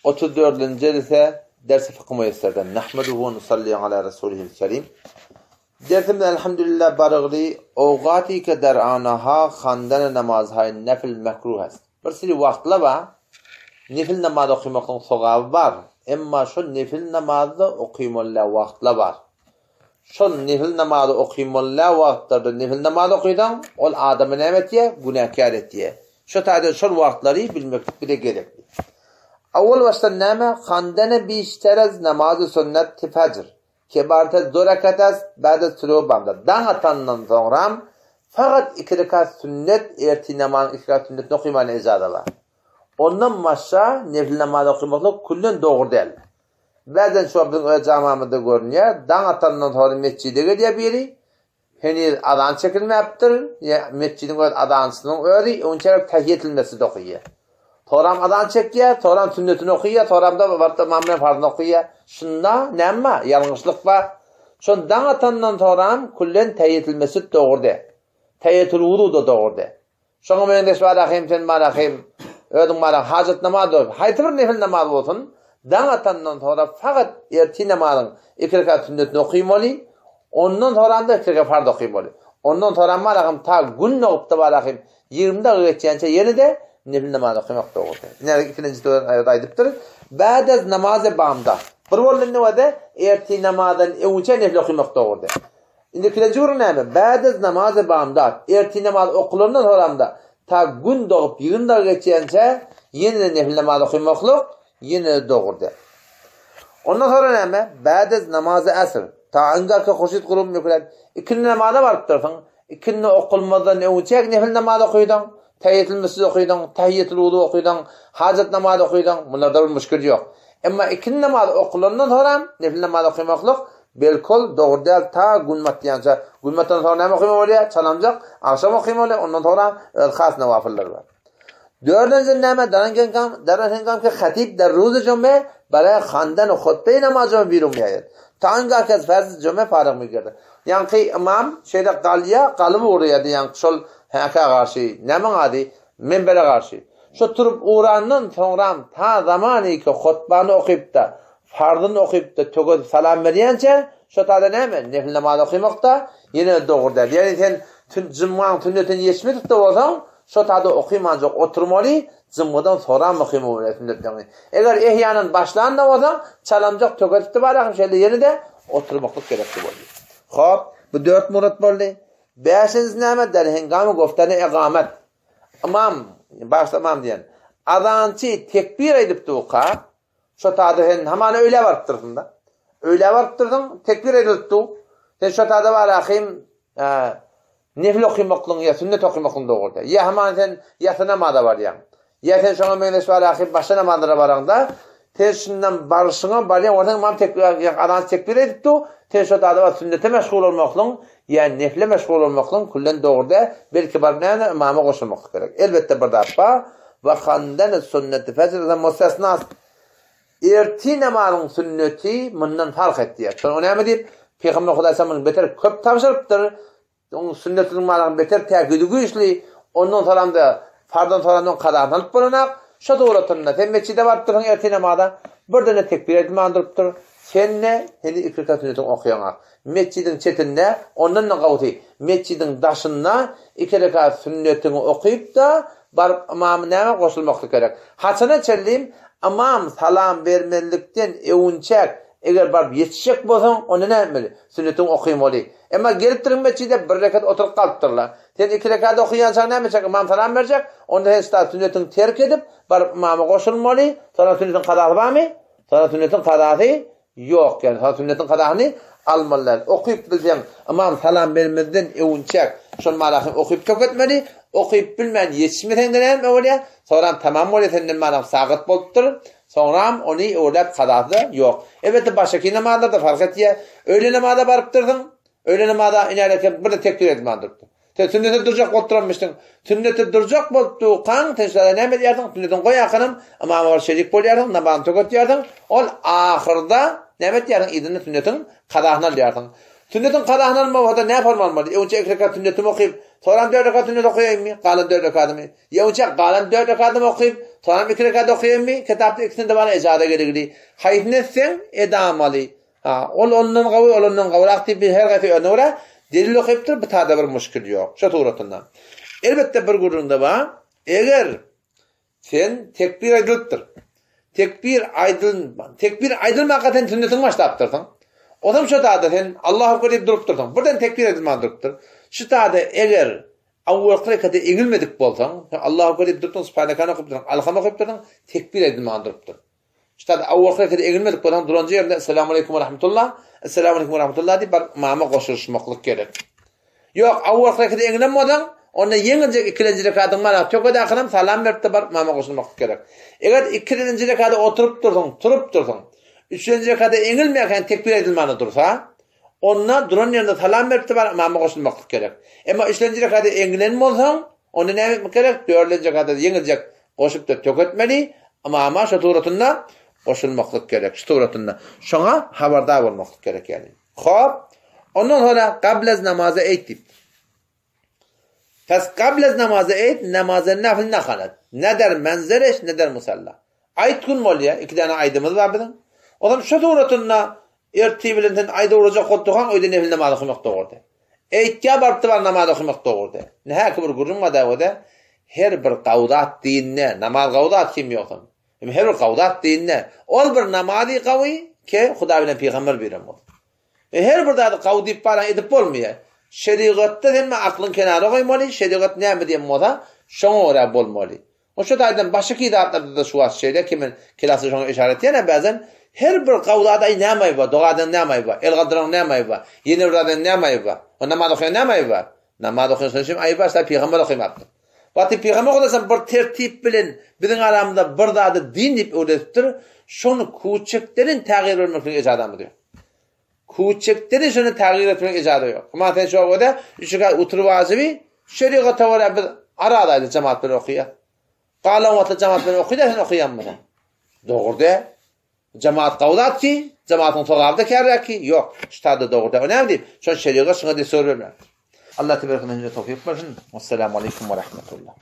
34-nji jelse Dersi Fykh Müýesserden Nahmeduhu we nusalli ala Rasulihil Kerim. Dersimiz elhamdülillah barygly Owgati ke der anaha handana namazhay nefil mekruh est. Bir sili wagtla bar, nefil namaz okymaklygyň sogaby bar, emma şol nefil namazda okymaly wagtla bar. Şol nefil namazy okymaly wagtlarda nefil namaz okysaň, ol adamy näme etýär? Günäkär etýär. Şo taýdan şol wagtlary bilmeklik bize gerekli. Owal başdan näme? Handene bişterez namazy sünnet fajr. Kebartez do rekat est, ba'dez tulugy bamdad. Daň atandan soňram fakat iki rekat sünnet ertir namazyň iki rekat sünnetini okymana ijaza bar. Ondan başga nefil namaz okymaklyk küllen dogry däl. Bäzden şo biziň öz jamamyzda görünýär, daň atandan soňra metjide gelýär biri, heniz azan çekilmäpdir, ýa metjidiň öz azançysynyň özi öňçä gelip tahiýetül mesjid okaýar. Soram azan çekýär, soram sünnetini okaýar, soram-da baryp ymam bilen farzyny okaýar. Şunda näme bar? Ýalňyşlyk bar. Şon daň atandan soram küllen tahiýetül mesjid dogry däl. Tahiýetül wudu-da dogry däl. Şoňa meňzeş bar ahym sen bar ahym özüň bar hajat namaz bolsun haýsy bir nefil namaz bolsun daň atandan soňra fakat ertir namazyň iki rekat sünnetini okymaly ondan soramda iki rekat farz okymaly ondan soram bar ahym ta gün dogupda bar ahym 20 dagyga geçýänçä ýene-de nefil namaz okamak dogry. Ine ikinji aýat aýdypdyr. Ba'dez namazy bamda. Bir boldy indi wada ertir namazdan öňçe nefil okamak dogry. Indi ikilenji gürrüň näme? Bädez namazy bamdat, ertir namaz okulandan soramda, ta gün dogup 20 dagy geçýänçä ýene-de nefil namaz okymaklyk ýene-de dogry däl. Ondan sonra näme? Bädez namazy asr. Ta angarka hurşit gurup mükülen. Ikindi namaza barypdyrsyň. Ikindi okulmazdan öňçäk nefil namaz okydyň. Tahiýetul mesjid okydyň, tahiýetul wudu okydyň, hajat namaz okydyň. Bunlarda bir müşkil ýok. Emma ikindi namaz okulandan soňram nefil namaz okymaklyk belkol dogry däl ta gün batýança. Gün batandan soň näme okymaly bolýar? Çalamjak, agşam okymaly, ondan soňra öz has nawafyllar bar. Dördünjiden näme? Daran hengam, daran hengam ki hatip der ruzy jüme baraý handan hutbe namaz jüme birun miýaýet. Ta anga kes farz jüme faryg migerdi. Ýaňky ymam şeýle galýa, galyp ugraýardy ýaňky şol häkä garşy, nämäň ady? Menbere garşy. Şo turup ugrandan soňram ta zamanyky hutbany okyp-da, farzyny okyp-da tökezip salam berýänçä, şo tada näme, nefil namaz okymak-da ýene-de dogry däl. Ýagny sen tün jumgaň sünnetini ýetişmedik-de bolsaň, şo tada okymanjak oturmaly, jumgadan soram okymaly bolýar sünnetleňi. Eger ehýanan başlan-da bolsaň, çalamjak tökezip-de barahym şeýle ýene-de oturmaklyk gerekli bolýar. Hop, bu dört murat boldy. Bäşinjisi näme? Der hengamy goftany egamet. Ymam, başda ymam diýen, azançy tekbir aýdyp durka, şo tada sen hamana öýlä barypdyrsyň-da. Öýlä barypdyrsyň, tekbir aýdylyp dur. Sen şo tada bar ahym, nefil okymaklygyň ýa sünnet okymaklygyň dogry däl. Ýa hamana sen ýasy namaza barýaň. Ýa sen şoňa meňzeş bar ahym başga namazlara baraňda, sen şundan barşyňa barýaň, onsoň ymam tekbir, ýa azançy tekbir aýdyp dur, sen şo tada bar sünnete meşgul bolmaklygyň Ýa nefle meşgul bolmaklygyň külden dogry däl, belki baryp näme ymama goşulmaklyk gerek. Elbetde bir zat bar, we handany sünneti fejr mustasna Ertir namazyň sünneti mundan fark etýär. Şonuň näme diýip, Pygamber Hudaý muny beter köp tabşyrypdyr. Onuň sünnetiniň manasyny beter täkidi güýçli. Ondan soramda farzdan sorandan kazasyny alyp bolanak. Şo suratynda sen metjide barypdyrsyň ertir namaza, birden-de tekbir aýdylman durupdyr. Sen-de heniz iki rekat sünnetiňi okaýaňak. Metjidiň çetinde, ondan-da gowusy, metjidiň daşynda iki rekat sünnetiňi okyp-da, baryp ymama näme goşulmaklyk gerek. Haçana çenli ymam salam bermezlikden öwünçäk, eger baryp ýetişjek bolsaň, onda näme etmeli? Sünnetiňi okymaly. Emma gelipdiriň metjide, bir rekat oturyp galypdyrlar. Sen iki rekat okaýançaň näme etjek? Ymam salam berjek, onda sen şda sünnetiňi terk edip, baryp ymama goşulmaly. Soňra sünnetiň kazasy barmy? Soňra sünnetiň kazasy Ýok, ýagny saňa sünnetiň kazasyny almaly däl. Okyp bilseň, ymam salam bermezden öwünçäk şol manasyny okyp töketmeli. Okyp bilmän ýetişmeseň-de näme bolýar? Soňram tamam bolýar, senden manaň sagat bolupdyr. Soňram ony öwürläp kazasy-da ýok. Elbetde başgaky namazlarda fark etýär. Öýle namaza barypdyrsyň, Öýle namaza inäleken bir-de tekbir edilmän durupdyr. Sen sünnete durjak bolup duranmyşdyň. Sünnete durjak bolup durkaň, sen şurada näme edýärsiň? Sünnetiňi goýarkanam, ymama baryp şerik bolýarsyň, namazyny töketýärsiň. Ol ahyrda näme etýärsiň? Yzynda sünnetiň kazasyny alýarsyň. Sünnetiň kazasyny almak bolsa näme bolmaly? Öňçe iki rekat sünnetimi okyp, soňram dört rekat sünnet okaýaýynmy? Galan dört rekatymy? Ýa öňçe galan dört rekatymy okyp, Soňam iki rekat okaýanmy? Kitapda ikisine-de bar ejaza geregli. Haýsyny etseň, edamaly. Ha, ol ondan gawy, ol ondan gawrak diýip her haýsy özüne görä delil okypdyr, bu tada bir muşkil ýok. Şo suratynda. Elbetde bir gürrüňde bar. Eger sen tekbir aýdylypdyr. Tekbir aýdyl tekbir aýdylmaka sen sünnetiňi başlapdyrsyň. Ozam şo tada sen Allahu ekber diýip durupdyrsyň. Birden tekbir aýdylman durupdyr. Şu tada eger Awwalky rekada egilmedik bolsaň, sen Allahu ekber diýip durupdyň, Subhanekany okupdyrsyň, Alham okupdyrsyň, tekbir aýdylman durupdyr. Şu taýda awwalky rekada egilmedik bolsaň, duranja ýerinde Esselamu aleýkum we rahmetullah, Esselamu aleýkum we rahmetullah diýip baryp ymama goşulyşmaklyk gerek. Ýok, awwalky rekada egilen bolsaň, onda ýeňiljek ikilenji rekadyň mana tökedäkinem salam berip-de baryp ymama goşulmaklyk gerek. Eger ikilenji rekada oturyp dursuň, turup dursuň, üçlenji rekada egilmänkäň tekbir aýdylmanda dursa, Onda duran ýerinde salam berip-de bar ymama goşulmaklyk gerek. Emma üçlenji rekada eňilen bolsaň, onda näme etmek gerek? Dördlenji rekada ýeňiljek goşup-da töketmeli, ymama şo suratynda goşulmaklyk gerek, şu suratynda. Şoňa habardar bolmaklyk gerek ýagny. Hop. Ondan soňra gablez namaza eýt diýipdir. Pes gablez namaza eýt, namaza nafl nahalat. Ne der menzereş, ne der musalla. Aýt gün bolýar, iki däne aýdymyz bar biziň. Onam şu suratynda Ertir bilen sen aýda urajak bolup durkaň öýde nefil namaz okamak dogry däl. Eýtgä barypdy bar namaz okamak dogry däl. Nähäki bir gürrüň bar däwede her bir gawy zat dinde namaz gawy zat kim ýogsam. Hem her bir gawy zat dinde ol bir namazy gawy ke Hudaý bilen pygamber biren bolsun. E her bir zady gawy diýip baran edip bolmaýar. Şerigatda sen aklyň kenara goýmaly, şerigat näme diýen bolsa şoňa görä bolmaly. Şo taýdan başyky zatlarda-da şu wagt şeýle ki men kelasda şoňa yşara etýän-ä bäzen, her bir gawzada aý näme aýby bar, doga edeniň näme aýby bar, el galdyraryň näme aýby bar, ýene bir zat edeniň näme aýby bar, o namaz okaýan näme aýby bar? Namaz okaýan şonuň üçin aýby bar, şa pygamber okymapdyr. Wagty pygamber okadasam bir tertip bilen biziň aramyzda bir zady din diýip öwredipdir, şony kuçekderin tägyr bermeklige ejazamyz ýok. Kuçekderin şony tägyr etmek ejaza ýok. Emma sen şo göde üç rekat otur wajyby, şerigata görä biz araz aýda jemaat bilen okaýas. Galan wagtda jemaat bilen okaýda sen okaýanmysyň? Dogry dä. Jemaat gawy zat ki, jemaatyň sogaby da kärräk ki, ýok. Şu taýda dogry dä. O näme diýip? Şol şerigat şuňa dessur bermändir. Allah tebaraka hemmämize towfyk bersin. Wassalamu aleýkum we rahmetullah.